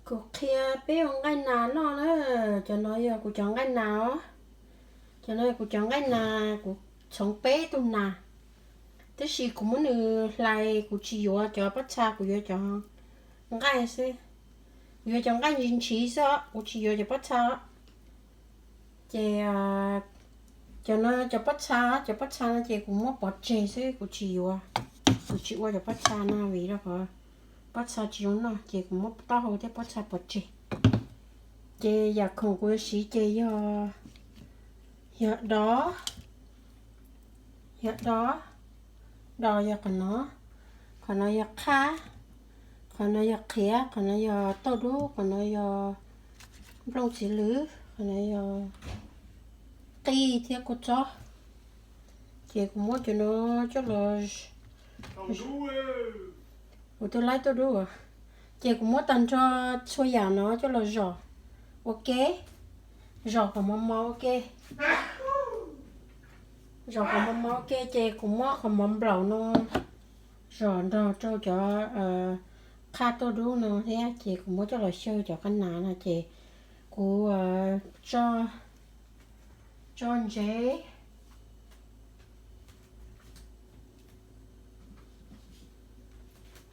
Kuv qhia peb ua nqaij nas noj na. Cov no yog kuv cov nqaij nas os. Cov no yog kuv cov nqaij nas, kuv txhoov peb tug nas. Tab sis kuv muab nws hlais, kuv tsis yuav cov pob txha, kuv yuav cov nqaij xwb. Kuv yuav cov nqaij ntshiv ntshiv xwb os, kuv tsis yuav cov pob txha os. Ces cov no cov pob txha, cov pob txha no ces kuv muab pov tseg xwb, kuv tsis yuav, kuv tsis ua cov pob txha no vim rau qhov pob txha tsis zoo noj, ces kuv muab taub hau thiab pob txha pov tseg. Ces yam khoom kuv yuav siv ces yog, yog dos, yog dos, dos yog qhov no, qhov no yog qhaj, qhov no yog qhiav, qhov no yog tauj dub, qhov no yog nplooj txiv lwv, qhov no yog qij thiab kua txob. Ces kuv muab cov no coj los, kuv tus laib tauj dub, ces kuv muab tag nrho txhua yam no coj los zom ua ke, zom kom mos mos ua ke, zom kom mos mos ua ke ces kuv muab qhov mov nplaum no zom nrog rau cov qhaj tauj dub no thiab ces kuv muab coj los xyaw cov qab nas no ces kuv tso, tso ntsev,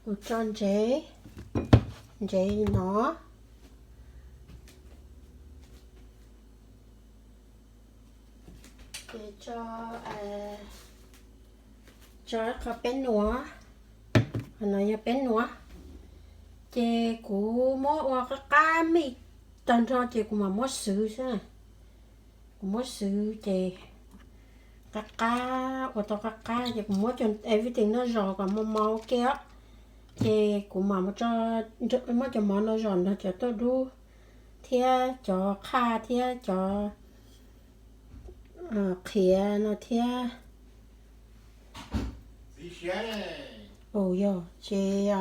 kuv tso ntsev, ntsev no, ces tso, tso ib qho peb nuam, qhov no yog peb nuam, ces kuv muab ua qab qab mij tag nrho ces kuv mam muab xwv xwb. Kuv muab xwv ces qab qab, ua tau qab qab ces kuv muab cov everything no zom kom mos mos ua ke os. Ces kuv mam muab cov mov no zom nrog cov tauj dub thiab cov qhaj thiab cov qhiav no thiab. Aws, yog ces,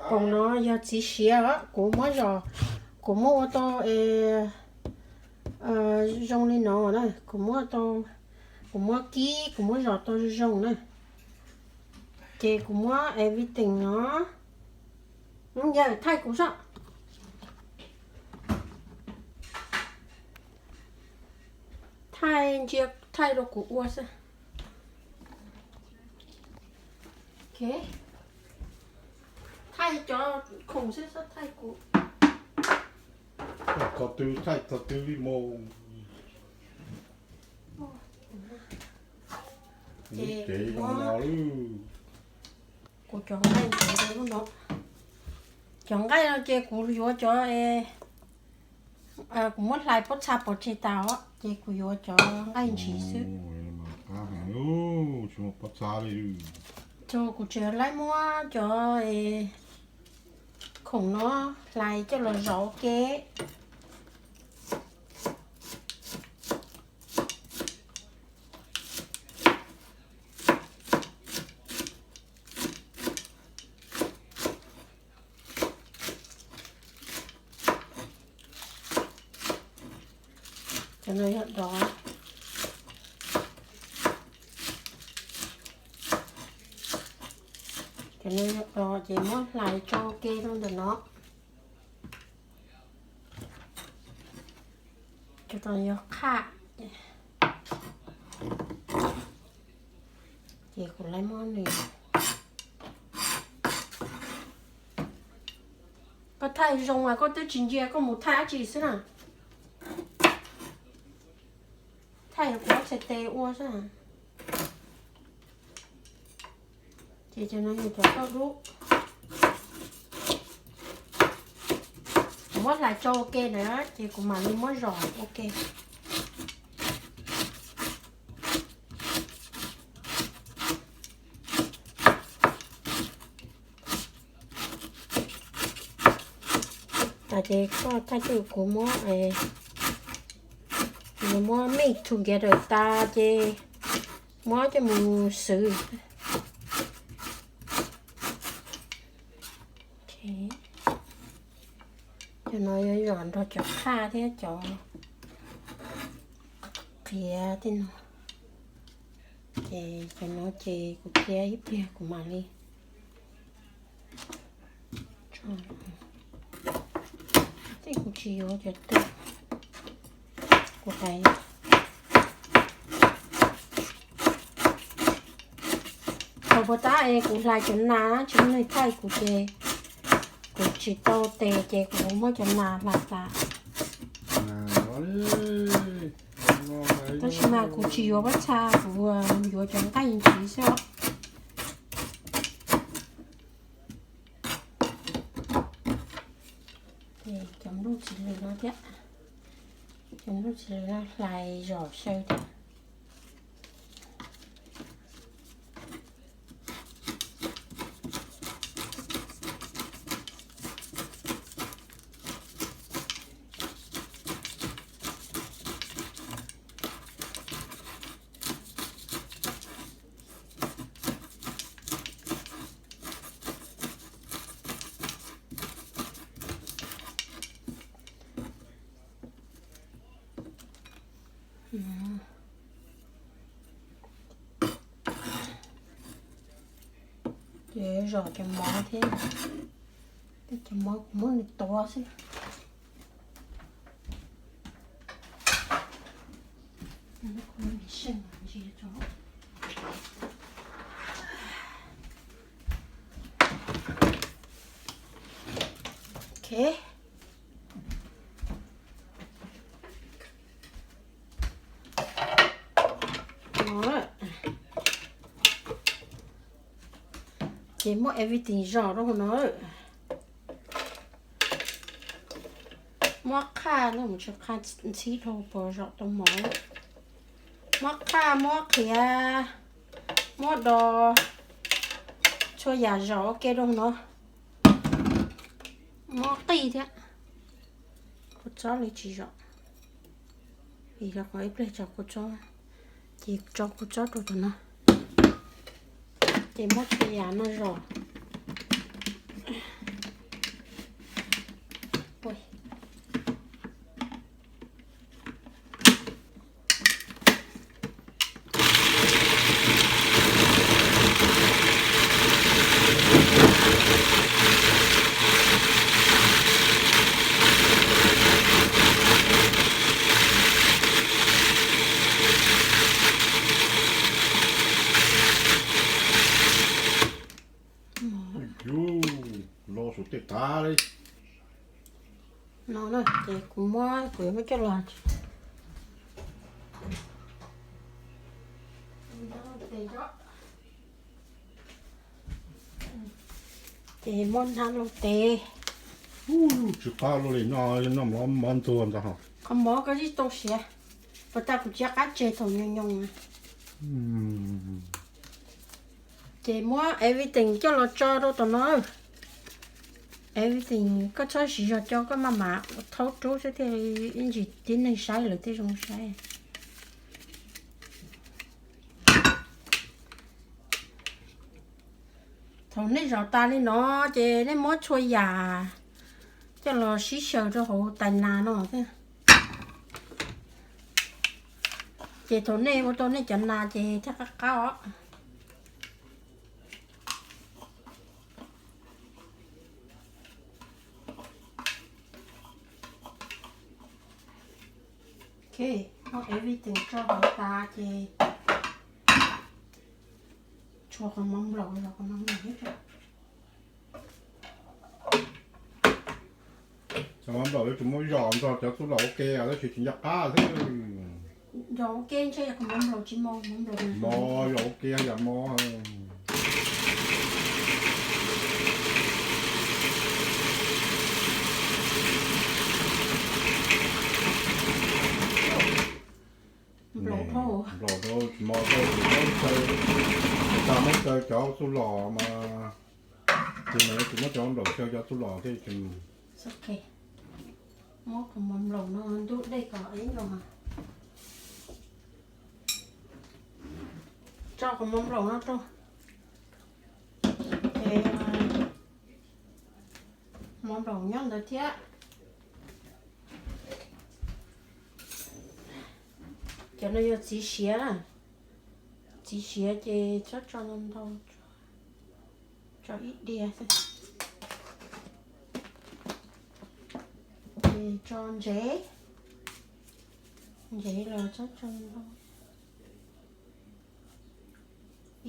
khoom no yog txiv siav os, kuv muab zom, kuv muab ua tau zoo li no na, kuv muab tau, kuv muab kib, kuv muab zom tau zoo na. Ces kuv muab everything no, yog thaij kuv soj, thaij ntsia, thaij rau kuv ua xwb. Thaij cov khoom xwb, thaij kuv. Thaij tog twg, thaij tog twg li mus. Ces kuv cov nqaij ntsev lub no, cov nqaij no ces kuv yuav cov, kuv muab hlais pob txha pov tseg tas os, ces kuv yuav cov nqaij ntshiv xwb. Tsis muaj pob txha li. Ces kuv tseem laib muab cov khoom no hlais coj los zom ua ke. Cov no yog dos, cov no yog dos ces muab hlais tso ua ke rau ntawm no. Cov no yog qhaj, ces kuv laib muab nws, koj thaij zoo mas koj twb tsis ntsia koj mus thaij dab tsi xwb na. Thaij kuv ob txhais tes ua xwb. Ces cov no yog cov tauj dub, kuv muab hlais tso ua ke na, ces kuv mam li muab zom ua ke. Ces koj thaij tug kuv muab, kuv muab mix together tas ces muab coj mus xwv. Cov no yuav zom nrog cov qhaj thiab cov qhiav tej no. Ces cov no ces kuv cia ib pliag kuv mam li Tej kuv tsis yuav cov twg, kuv hais. Thaum puas tab es kuv hlais cov nas tsis muaj neeg thaij kuv ces kuv tsis tau tes ces kuv muab cov nas hlais tas. Tab sis mas kuv tsis yuav pob txha, kuv yuav cov nqaij ntxiv xwb. Cov nplooj txiv lws no thiab, cov nplooj txiv lws no hlais zom xyaw thiab. Ces zom cov mov thiab, cov mov kuv muab nws tuav xwb. Ces muab everything zom rau hauv no. Muab qhaj no mus tsis qhaj ntxhib dhau puas zom tau mov. Muab qhaj, muab qhiav, muab do, txhua yam zom ua ke rau no. Muab qij thiab. Kua txob li tsis zom, vim rau qhov ib pliag tso kua txob, ces tso kua txob rau tom no. Ces muab txhua yam no zom. Yus, lo saum tej qav li. No ces kuv muab, kuv yuav muab coj los. Ces muab hnab lub tes. Tsis qab lub li no, no mov ntuag ntag. Qhov mov koj tsis tau siav, puas tas kuv tsis qab tseg thaum nyoos nyoos. Ces muab everything coj los tso rau tom no. Everything koj txhob siv zog coj, koj maj mam thaub rub xwb thiaj li ib ntsis tib neeg saib lawv thiaj zoo saib. Thaum nej zom tas li no ces nej muab txhua yam coj los sib xyaw rau hauv tais nas no thiab. Ces thaum nej ua tau nej cov nas ces thiaj qab qab os. Ok, muab everything tso hauv tas ces tshuav qhov mov nplaum los qhov mov nplaum thiab. Cov mov nplaum yuav tsum muab zom nrog cov txuj lom ua ke, tab sis tsis nco qab xwb. Zom ua ke ntshe qhov mov nplaum tsis mos, mov nplaum mos, zom ua ke yam mos. Nplaum dhau, nplaum dhau tsis mos dhau, tsis muab xyaw, tsis tas muab xyaw cov txuj lom mas, ces mas yuav tsum muab cov nplaum xyaw cov txuj lom thiaj tsis. Ok, muab qhov mov nplaum no ntub dej kom ib nkaus. Tso qhov mov nplaum no rau. Ces mov nplaum nyob ntawd thiab. Cov no yog txiv siav na. Txiv siav ces txhob tso ntau ntau, tso ib diav xwb. Tso ntsev, ntsev los tsob tso ntau,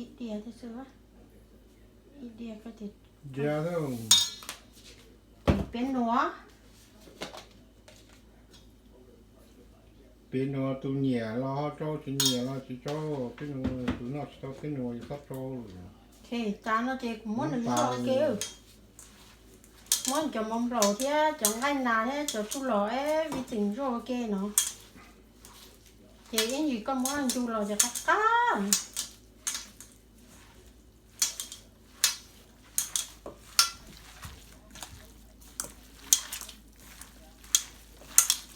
ib diav thiab xwb, ib diav koj tias, ces peb nuav, peb nuav tus nyiam los ho rau, tsis nyiam los tsis rau, peb nuav tus noj tsis tau peb nuav yus txhob rau. Ces tas no ces kuv muab nws zog ke, muab cov mov nplaum thiab cov nqaij nas thiab cov tsuj lom ib txwm zog ke no, ces ib ntsis koj muab ncu los ces qab qab.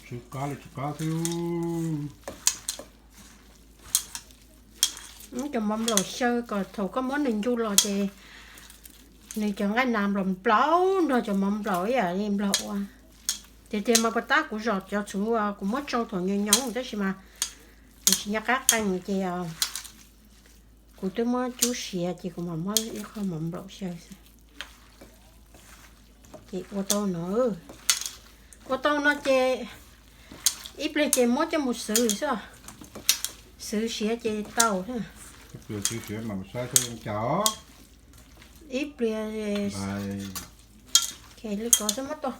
Tsis qab li tsis qab xwb. Muab cov mov nplaum xyaw kom thaum koj muab nws ncu los ces nws cov nqaij nas nplaum nplaum nrog cov mov nplaum ib yam li nplaum ua. Tiag tiag mas puas tab kuv zom cov txhuv uas kuv muab tsau thaum nyoos nyoos tab sis mas kuv tsis nco qab qees ces kuv twb muab cub siav ces kuv mam muab ib qho mov nplaum xyaw xwb. Ces ua tau no, ua tau no ces ib pliag ces muab coj mus xwv xwb, xwv siav ces tau. Ib pliag li ko xwb muab tua.